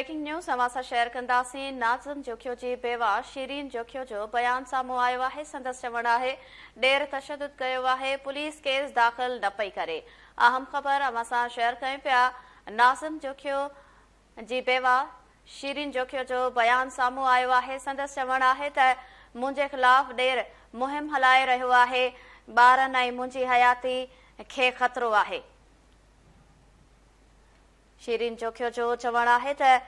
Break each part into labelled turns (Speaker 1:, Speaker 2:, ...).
Speaker 1: Breaking news اوهان سان share ڪنداسين، ناظم جوکيو جي بيوه شيرين جوکيو جو بيان سامهون آيو آهي، سندس چوڻ آهي ڏير تشدد ڪيو آهي، پوليس ڪيس داخل نه پئي ڪري. اهم خبر اوهان سان شيئر ڪيون پيا، ناظم جوکيو جي بيوه شيرين جوکيو جو بيان سامهون آيو آهي، سندس چوڻ آهي ته منهنجي خلاف ڏير مهم هلائي رهيو آهي، ٻارن ۽ منهنجي حياتي کي خطرو آهي. شيرين جوکيو جو چوڻ آهي ته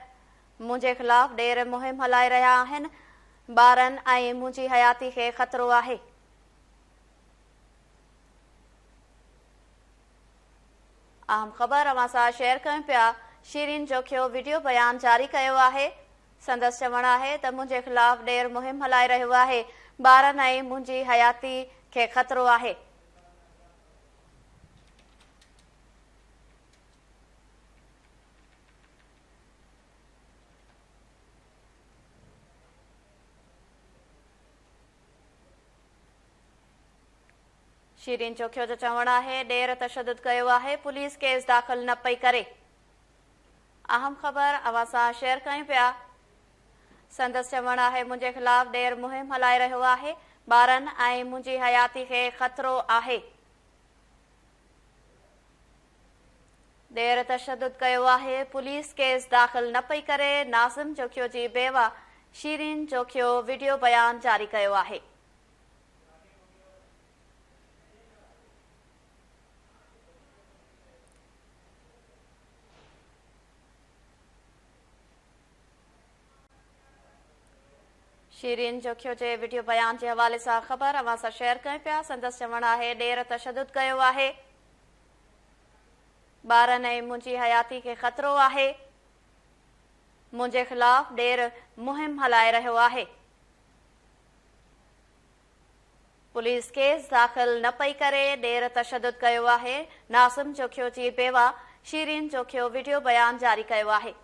Speaker 1: منهنجي خلاف ڏير مهم هلائي رهيا آهن، ٻارن ۽ منهنجي حياتي کي خطرو آهي. اهم خبر اوهان سان شيئر ڪيون پيا، شيرين جوکيو وڊيو بيان جاري ڪيو آهي، سندس چوڻ آهي ته منهنجي خلاف ڏير مهم هلائي رهيو آهي، ٻارن ۽ منهنجي حياتي کي خطرو آهي. شيرين جوکيو جو چوڻ آهي ڏير تشدد ڪيو آهي، پوليس ڪيس داخل نه پئي ڪري. اهم خبر اوهان سان شيئر ڪيون پيا. سندس چوڻ آهي منهنجي خلاف ڏير مهم هلائي رهيو آهي، ٻارن ۽ منهنجي حياتي کي خطرو آهي. ڏير تشدد ڪيو آهي، پوليس ڪيس داخل نه پئي ڪري، ناظم جوکيو جي بيوه شيرين جوکيو وڊيو بيان جاري ڪيو آهي. شيرين جوکيو جي وڊيو بيان جي حوالي سان خبر اوهان سان شيئر ڪيون پيا، سندس چوڻ آهي ڏير تشدد ڪيو آهي، ٻارن ۽ منهنجي حياتي کي خطرو آهي، منهنجي خلاف ڏير مهم هلائي رهيو آهي، پوليس ڪيس داخل نه پئي ڪري، ڏير تشدد ڪيو آهي، ناظم جوکيو جي بيوه شيرين جوکيو وڊيو بيان جاري ڪيو آهي.